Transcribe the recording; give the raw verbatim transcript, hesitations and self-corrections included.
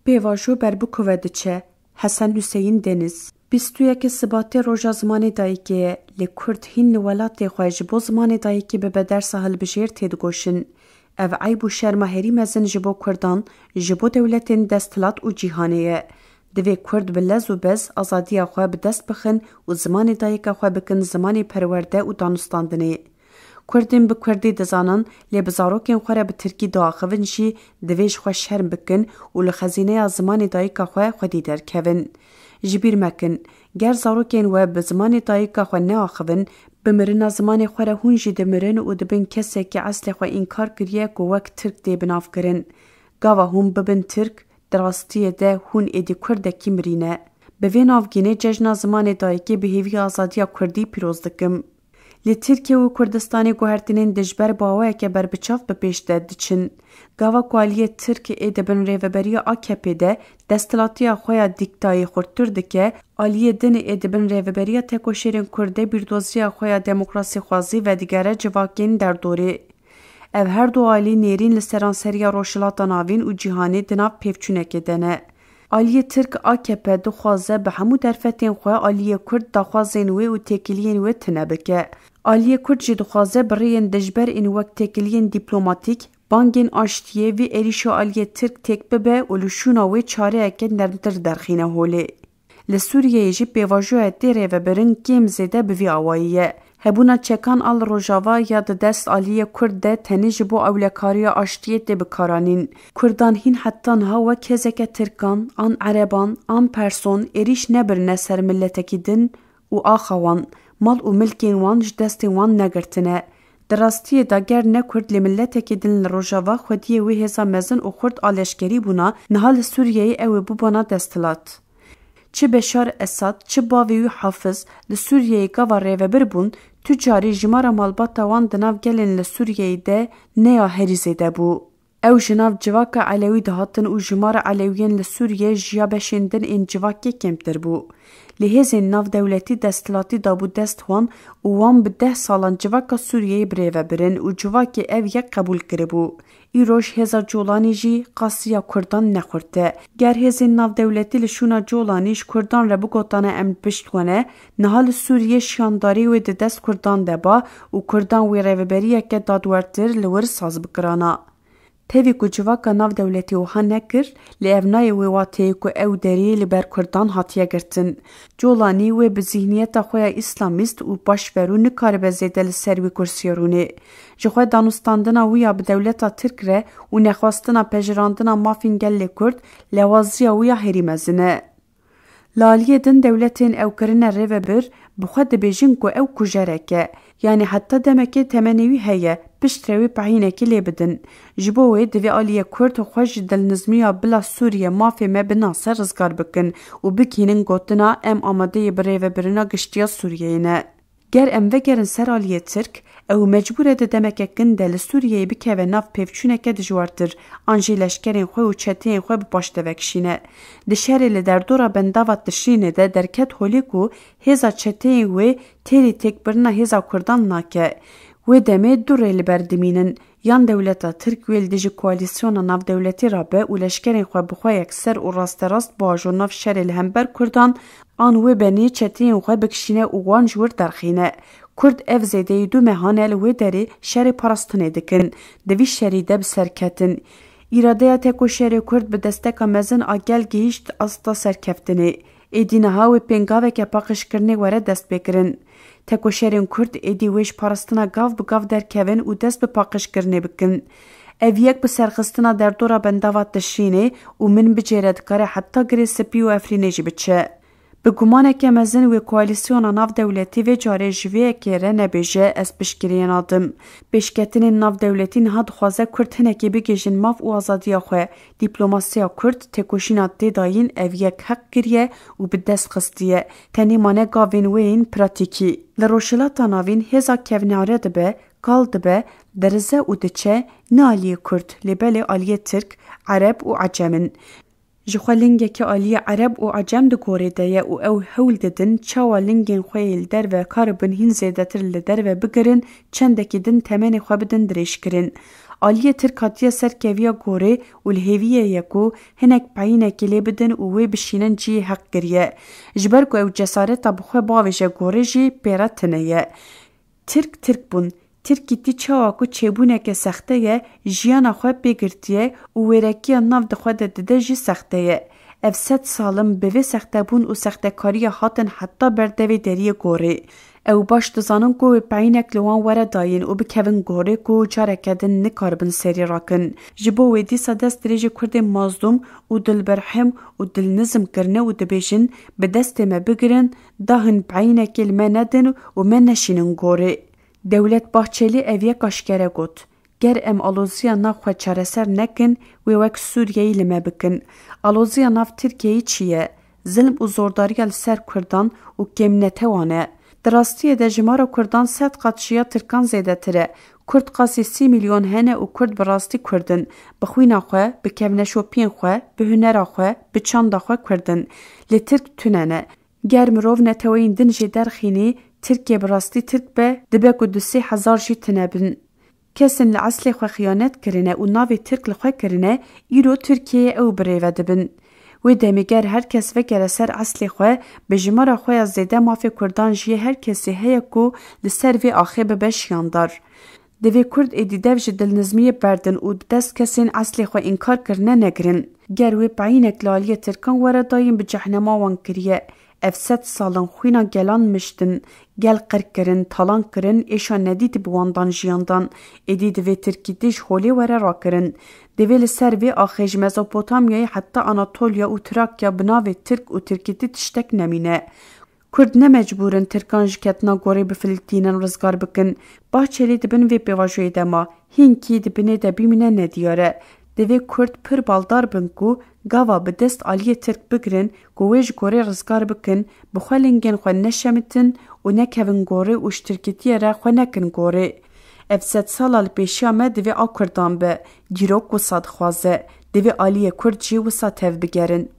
Pêvajo berbikove diçe. Hesen Huseyîn Deniz. Bîst û yekê Sibatê roja zimanê dayikê ye, lê Kurd hîn li welatê xwe ji bo zimanê dayikê bibe dersa hilbijêr têdigoşin. Ev eyb û şerma herî mezin ji bo Kurdan, ji bo dewletên desthilat û cîhanê ye. Divê Kurd bi lez û bez azadiya xwe bi dest bixin û zimanê dayika xwe bikin zimanê perwerde û danûstandinê. Kurdên bi kurdî dizanin, lê bi zarokên xwe re bi tirkî diaxivin jî, divê ji xwe şerm bikin û li xezîneya zimanê dayika xwe xwedî derkevin. Ji bîr mekin, ger zarokên we bi zimanê dayika xwe neaxivin, bi mirina zimanê xwe re hûn jî dimirin û dibin kesekî eslê xwe înkar kiriye ku wek Tirk tê binavkirin. Gava hûn bibin Tirk, di rastiyê de hûn êdî Kurdekî mirî ne. Bi vê navgînê Cejna Zimanê Dayikê bi hêviya azadiya Kurdî pîroz dikim. Li Tirkiye û Kurdistanê guhertinên dijber bi awayeke berbiçav bi pêş de diçin. Gava ku aliyê Tirk ê di bin rêveberiya A K P de desthilatiya xwe ya dîktayî xurttir dike, aliyê din ê di bin rêveberiya tekoşêrên Kurd de bîrdoziya xwe ya demokrasîxwazî vedigere civakên derdorê. Ev her du alî nêrîn li seranseriya Rojhilata Navîn û cîhanê di nav pêvçûnekê de ne. Aliyê Tirk A K P dixwaze bi hemû derfetên xwe aliyê Kurd daxwazên wê û têkiliyên wê tune bike. Aliyê Kurd jî dixwaze bi rêyên dijber ên wek têkiliyên dîplomatîk, bangên aştiyê vî êrîşa aliyê Tirk têk bibe û li şûna wê çareyeke nermtir derxîne holê. Li Sûriyeyê jî pêvajoya tê rêvebirin kêm zêde bi vî awayî ye. Hebûna çekan a li Rojava ya di dest aliyê Kurd de tenê ji bo ewlekariya aştiyê tê bikaranîn. Kurdan hîn heta niha wek hêzeke Tirkan, an Ereban, an Person êrîş nebirine ser miletekî din û axa wan, mal û milkên wan ji destên wan negirtine. Di rastiyê de ger ne Kurd lê miletekî din li Rojava xwediyê wê hêza mezin û xurt a leşkerî bûna, niha li Sûriyeyê ew ê bûbana desthilat. Çi Beşar Esad, çi bavê wî Hafiz li Sûriyeyê gava rêvebir bûn, tu carî jimara malbata wan di nav gelên li Sûriyeyê de neya herî zêde bû. Ew ji nav civaka Elewî dihatin û jimara Elewiyên li Sûriyê ji ya beşên din ên civakê kêmtir bû. Lê hêzên navdewletî desthilatî dabû dest wan û wan bi deh salan civaka Sûriyeyê bi rêve birin û civakê ev yek qebûl kiribû. Îroj hêza Colanî jî qasiya Kurdan ne xurt e. Ger hêzên navdewletî li şûna Colanî ji Kurdan re bigotane em pişt we ne, niha li Sûriyê şiyandarî wê di dest Kurdan de ba û Kurdan wê rêveberiyeke dadwertir li wir saz bikirana. Tevî ku civaka navdewletî wiha nekir, lê ev nayê wê wateyê ku ew derî li ber Kurdan hatiye girtin. Colanî wê bi zîhniyeta xwe ya îslamîst û paşverû nikaribe zêde li ser wî kursiyê rûnê. Ji xwe danûstandina wî ya bi dewleta Tirk re û nexwestina pejirandina mafên gelê Kurd lewaziya wî ya herî mezin e. Li aliyê din dewletên ew kirine rêvebir, bi xwe dibêjin ku ew kujerek e. Yanî heta demekê temenê wî heye, piştre wê pehînekî lê bidin. Ji bo wê divê aliyê Kurd xwe ji dilnizmiya bila Sûriye mafê me binase rizgar bikin û bigihînin gotina em amadeyê bi rêvebirina giştiya Sûriyeyê ne. Ger em vegerin ser aliyê Tirk, ew mecbûr e di demeke kin de li Sûriyeyê bikeve nav pêvçûneke dijwartir, an jî leşkerên xwe û çeteyên xwe bi paş de vekişîne. Di şerê li derdora bendava Tişrînê de derket holê ku hêza çeteyên wê têrî têkbirina hêza Kurdan nake. Wê demê du rê li ber dimînin. Yan dewleta Tirk wê li dijî koalîsyona navdewletî rabe û leşkerên xwe bi xwe yekser û rasterast biajo nav şerê li hember Kurdan, an wê benê çeteyên xwe bikişîne û wan ji wir derxîne. Kurd ev zêdeyî du mehan e li wê derê şerê parastinê dikin. Di vî şerî de bi ser ketin. Îradeya tekoşerê Kurd bi desteka mezin a gel gihîşt asta serkeftinê. Êdî niha wê pêngaveke paqijkirinê were destpêkirin. Tekoşerên Kurd êdî wê ji parastina gav bi gav derkevin û dest bi paqijkirinê bikin. Ev yek bi serxistina derdora bendava Tişrînê û min bicêre dikare heta Girê Spî û Efrînê jî biçe. Bi gumaneke mezin wê koalîsyona navdewletî vê carê ji vê yekê re nebêje ez piştgiriyê nadim. Pêşketinên navdewletî niha dixwaze Kurd hinekê bigihîjin maf û azadiya xwe. Dîplomasiya Kurd, têkoşîna tê dayîn ev yek heq kiriye û bi dest xistiye. Tenê mane gavên wê yên pratîkî. Li Rojhilata Navîn hêza kevnare dibe, kal dibe, dirize û diçe, ne aliyê Kurd, lê belê aliyê Tirk, Ereb û Ecem in. Ji xwe lingekî aliyê Ereb û Ecem di gorê de ye û ew hewl didin çawa lingên xwe yê li derve karibin hîn zêdetir li derve bigirin, çendekî din temenê xwe bidin dirêjkirin. Aliyê Tirk hatiye ser keviya gorê û li hêviyê ye ku hinek peyînekê lê bidin û wê bişînin cihê heqkiriyê. Ji ber ku ew cesareta bi xwe bavêje gorê jî pê re tune ye. Tirk Tirk bûn. Tirkîtî çawa ku çêbûneke sexte ye, jiyana xwe pê girtiye û wêrekiya nav di xwe de dide jî sexte ye. Ev sed sal in bi vê sextebûn û sextekariya hatin heta ber devê deriyê gorê. Ew baş dizanin ku wê peyînek li wan were dayîn û bikevin gorê ku careke din nikaribin serî rakin. Ji bo wê dîsa dest dirêjê Kurdên mazlûm û dilberhim û dilnizm kirine û dibêjin, bi destê me bigirin, da hin peyînekê li me nedin û me neşînin gorê. Dewlet Bahçelî ev yek aşkere got, ger em aloziya nav xwe çareser nekin, wê wek Sûriyeyê li me bikin. Aloziya nav Tirkiyeyê çi ye? Zilm û zordariya li ser Kurdan û kêmnetewan e. Di rastiyê de jimara Kurdan sed qat ji ya Tirkan zêdetir e. Kurd qasî sî milyon hene û Kurd bi rastî Kurd in. Bi xwîna xwe, bi kevneşopiyên xwe, bi hunera xwe, bi çanda xwe Kurd in. Lê Tirk tune ne. Ger mirov neteweyên din jê derxînî, Tirkiyê bi rastî Tirk be, dibe ku du sê hezar jî tune bin. Kesên li eslê xwe xiyanet kirine û navê Tirk li xwe kirine, îro Tirkiyeyê ew birêve dibin. Wê demê ger her kes vekere ser eslê xwe, bi jimara xwe ya zêde mafê Kurdan jiyê her kesê heye ku li ser vê axê bibe şiyandar. Divê Kurd êdî dev ji dilnizmiyê berdin û bi dest kesên eslê xwe înkar kirine negirin. Ger wê peyînek li aliyê Tirkan were dayîn, bi cehnema wan kiriye. Ev sed sal in xwîna gelan miştin, gel qirk kirin, talan kirin, êşa nedîtî bi wan dan jiyan dan. Êdî divê Tirkîtî ji holê were rakirin. Divê li ser vê axê ji Mezopotamyayê heta Anatolya û Trakya bi navê Tirk û Tirkîtî tiştek nemîne. Kurd ne mecbûr in Tirkan ji ketina gorê bifiltînin, rizgar bikin. Bahçelî di bin vê pêvajoyê de ma, hînkî di binê de bimîne nediyar e. Divê Kurd pir baldar bin ku gava bi dest aliyê Tirk bigirin ku wê ji gorê rizgar bikin, bi xwe lingên xwe neşemitin û nekevin gorê û ji Tirkîtiyê re xwe nekin gorê. Ev sedsala li pêşiya me divê a Kurdan be. Dîrok wisa dixwaze. Divê aliyê Kurd jî wisa tevbigerin.